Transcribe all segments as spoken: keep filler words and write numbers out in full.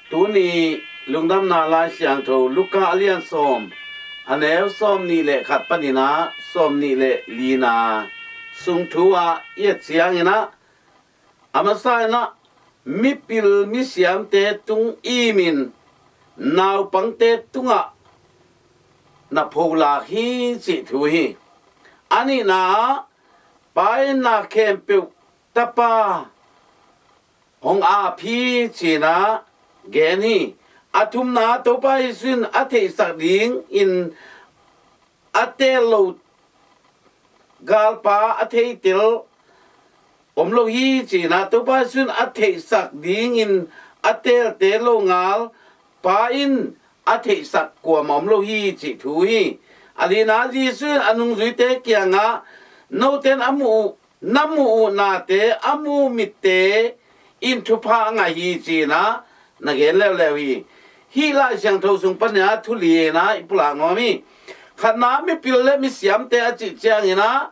Tuni lungdamna Lai Siangtho Luka a lian sawm, a neu sawm nih le khat panin ah sawm nih le lina sung thu ah i et ciangin ah, a masa in ah mipil misiamte tung imin naupangte tungah na pholak hi cih thu hi. A nihna ah, Pa in na khempeuh Tapa hong ap hi ci-in ah gen hi. A thumna, Topa Jesu in a theihsak dingin a teel lo galpa a theitel om lo hi ci-in ah, Topa Jesu in a theihsak dingin a teelte longal Pa in a theihsak kuamah om lo hi cih thu hi. A lina, Jesu in a nungzuite kiangah, note in a muh uh, na muh uh nate a mu mitte in thupha a ngah hi ci-in ah na gen leuleu hi. Hih Lai Siangtho sung panin ah thu li-in ah i pulak nuam hi. Khatna, mipil le misiamte a cih ciangin ah,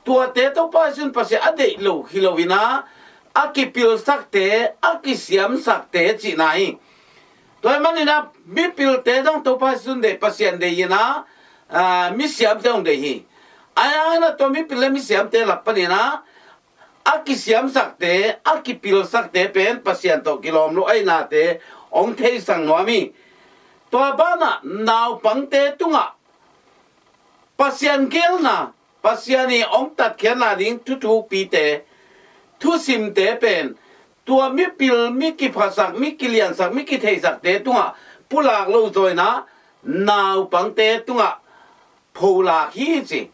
tuate Topa Jesu in Pasian a deih lo hi lo-in ah, a kipilsakte, a kisiamsakte cihna hi. Tua ahih manin ah mipilte zong Topa Jesu in deih, Pasian deih in ah, aa, misiamte hong deih hi. Ahi hangin ah tua mipil le misiamte lak panin ah a kisiamsakte, a kipilsakte pen Pasian tawh kilawm lo ahihnate hong theisak nuam hi. Tua banah naupangte tungah Pasian geelna, Pasian i hong tatkhiatna ding thuthukpite, thusimte pen tua mipil, mi kiphasak, mi kiliansak, mi kitheihsakte tungah pulak lo zaw-in ah naupangte tungah pholak hi ci.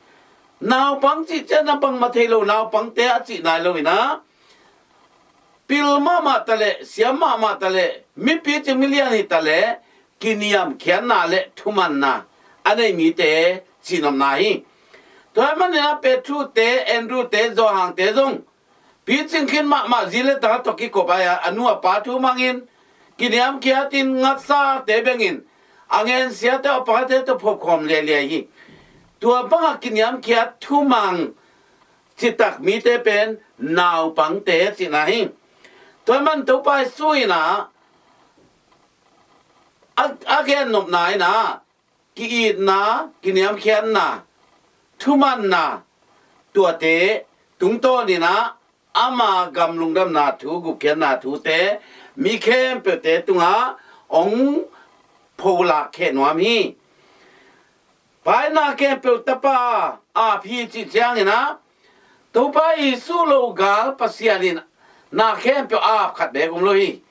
Naupang cih ciang ah bangmah thei lo naupangte a cih nai lo-in ah, pil mahmah taleh, siam mahmah taleh, mi picing milian hi taleh, kiniamkhiatna le thumanna a nei mite cihnopna hi. Tua ahih manin ah Petrute, Andrewte, Johan-te zong picing khin mahmah, zi le ta tawh kikop a, a nu a pa thu mangin, kiniamkhiatin, ngatsate bengin, a ngensiate, a pate tawh phopkhawm liailiai hi. Tua bangah kiniamkhiat, thumang citak mite pen naupangte cihna hi. Tua ahih man Topa Jesu in ah a, a gennopna in ah ki-itna, kiniamkhiatna, thumanna, tuate tungtawnin ah ama gam lungdamna thu, gupkhiatna thute mi khempeuhte tungah hong pholak kheh nuam hi. Pa in na khempeuh Tapa ap hi cih ciangin ah, Topa Jesu lo gal Pasian in na khempeuh a ap khat beek om lo hi.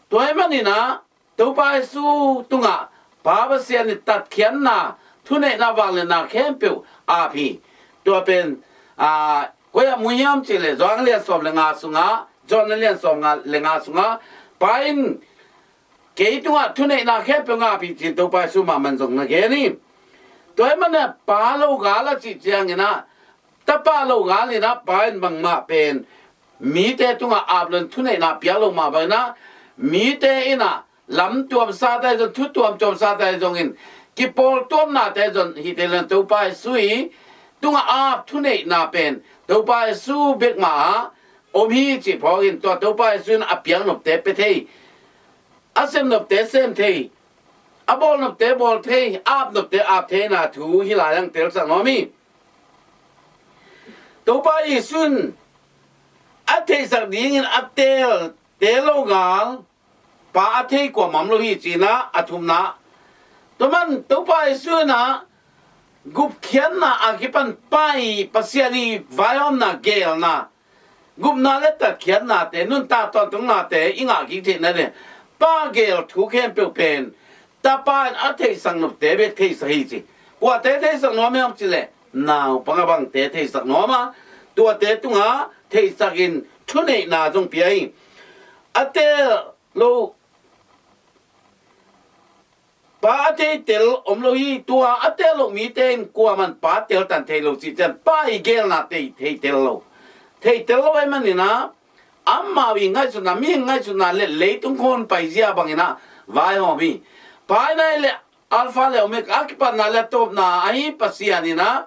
Tua ahih manin ah Topa Jesu tungah Pa Pasian in tatkhiatna, thuneihna vangliatna khempeuh a ap hi. Tua pen, aa, koi ah mu hiam cih leh, Johan a lian sawm le nga sungah, Johan a lian sawm nga le nga sungah, Pa in kei tungah thuneihna khempeuh a ap hi ci-in Topa Jesu mahmah in zong na gen hi. Tua ahih manin ah Pa lo gal a cih ciangin ah, Tapa lo gal in ah Pa in bangmah pen mite tungah ap lo-in thuneihna piak lo mah bangin ah, mite in ah lam tuamsate zong, thu tuamtuamsate zongin, kipawltuamnate zong hi thei lo-in, Topa Jesu i tungah a ap thuneihna pen Topa Jesu bek mah ah om hi cih phawkin, tua Topa Jesu in a piaknopte pia thei, a semnopte sem thei, a bawlnopte bawl thei, a apnopte ap theina thu hih lai-ah hong telsak nuam hi. Topa Jesu in a theihsak dingin a teel, teel lo gal, Pa a thei kuamah om lo hi ci-in ah, a thumna. Tua man Topa Jesu in ah gupkhiatna a kipan Pa i, Pasian i vaihawmna, geelna, gupna le tatkhiatnate, nuntak tawntungnate i ngah kik theihna dingin Pa geel thu khempeuh pen Tapa in a theihsak nopte bek theihsak hi ci. Kuate theihsak nuam hiam cih leh, naupang a bangte theihsak nuam a, tuate tungah theihsakin thuneihna zong pia hi. A teel lo, Pa a thei tel om lo hi. Tua a teel lo mite in kuaman Pa teltan thei lo cih ciang, Pa i geelna thei, thei tel lo. Thei tel lo ahih manin ah, amau i ngaihsutna, mihing ngaihsutna le leitung khawng paizia bangin ah vaihawm hi. Pa in ahih leh Alpha le Omega, a kipatna le a tawpna ahi Pasian in ah,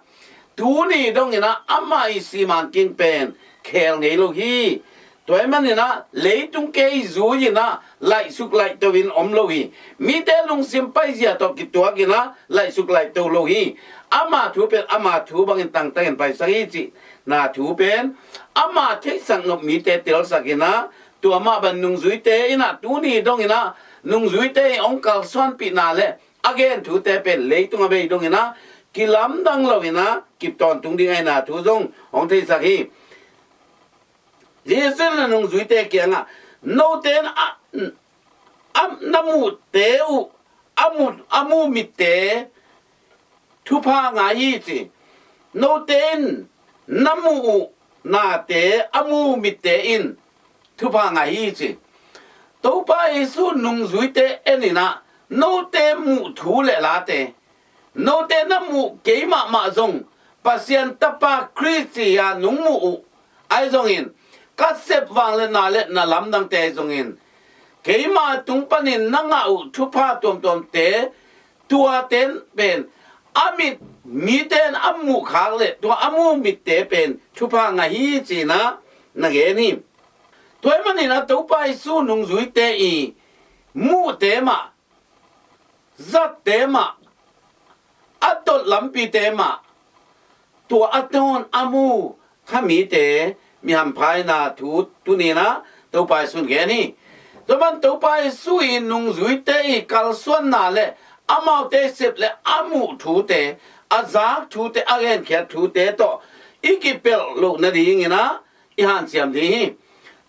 tuni dongin ah amah i siman king pen khel ngei lo hi. Tua ahih manin ah leitung keizui in ah laihsuk laihto in om lo hi. Mite lungsim paizia tawh kituak in ah laihsuk laihto lo hi. Ama thu pen ama thu bangin tangtang in paisak hi cihna thu pen ama theihsak nop mite telsak in ah, tua mah bang nungzuite in ah tuni dong in ah nungzuite in hong kalsuanpihna le a gen thute pen leitung a bei dong in ah kilamdang lo in ah kip tawntung ding ahihna thu zong hong theisak hi. Jesu in a nungzuite kiangah, note in a, a, na muhte uh a mu, a mu mitte thupha ngah hi ci. Note in na muh uh nate a mu mitte in thupha ngah hi ci. Topa Jesu nungzuite en in ah, note muh thu le late, note na muh kei mahmah zong Pasian Tapa Khrih ci-a nong muh uh ahi zongin, ka sep vangliatna le na lamdangte ahi zongin, keima tung panin na ngah uh thupha tuamtuamte, tuate pen a mit, mite in a muh khak le tua a mu mitte pen thupha ngah hi ci-in ah na gen hi. Tua ahih manin ah Topa Jesu nungzuite i muhte mah, zatte mah, a tot lampite mah, tua a tawn a mu kha mite mi hampha ahihna thu tuni in ah Topa Jesu in gen hi. Tua man Topa Jesu i nungzuite i kalsuanna le amaute sep le a muh thute, a zak thute, a genkhiat thute tawh i kipelh loh nading in ah i hanciam ding hi.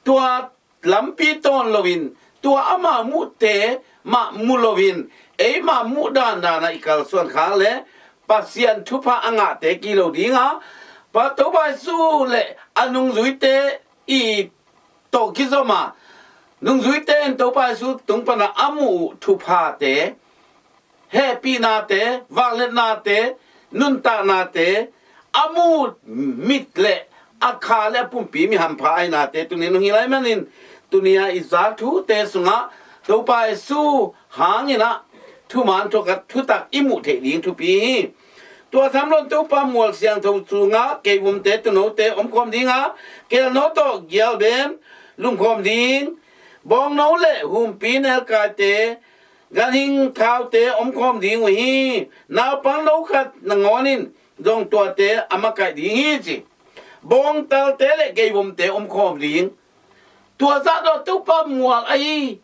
Tua lampi tawn loin, tua ama muhte mah mu loin, eima muh dandan ah i kalsuan khak le Pasian thupha a ngahte kilo ding a, Pa Topa Jesu le a nungzuite i tawh kizom a, nungzuite in Topa Jesu tung pan a a muh uh thuphate, hehpihnate, vangliatnate, nuntaknate, a mu mit le a kha le a pumpi mi hampha ahihnate tuni in hong hilh ahih manin, tuni a i zak thute sungah Topa Jesu hangin ah thuman thukhat thutak i muh theih ding thupi hi. Tua tham loin Topa mual siangtho sungah keivumte tuunote omkhawm ding a, kelno tawh gialben lungkhawm ding, bawngno le humpi nelkaite, ganhing thaute omkhawm ding uh hi. Naupangno khat nangawn in zong tuate a makaih ding hi ci. Bawngtalte le keivumte omkhawm ding. Tua zah tawh Topa mual ahi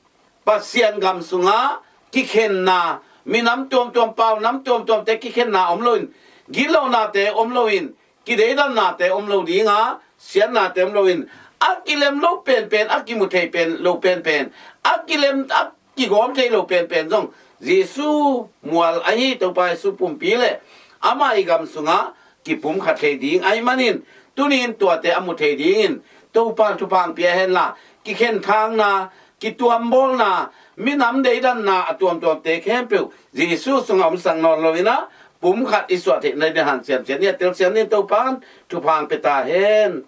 Pasian gam sungah kikhenna, minam tuamtuam, paunam tuamtuamte kikhenna om loin, gitlohnate om loin, kideidannate om lo ding a, siatnate om loin, a kilem lo penpen, a kimu thei pen lo penpen, a kilem, a kigawm thei lo penpen zong Jesu mual ahi Topa Jesu pumpi le ama i gam sungah kipumkhat thei ding ahih manin, tuni in tuate a mu thei dingin Topa in thupha hong pia hen la, kikhenthakna, kituambawlna, minam deidanna a tuamtuamte khempeuh Jesu sungah omsak nawn loin ah pumkhat i suah theih nading hanciam ciat ni a, telsiam ni in Topa in thupha hong pia ta hen.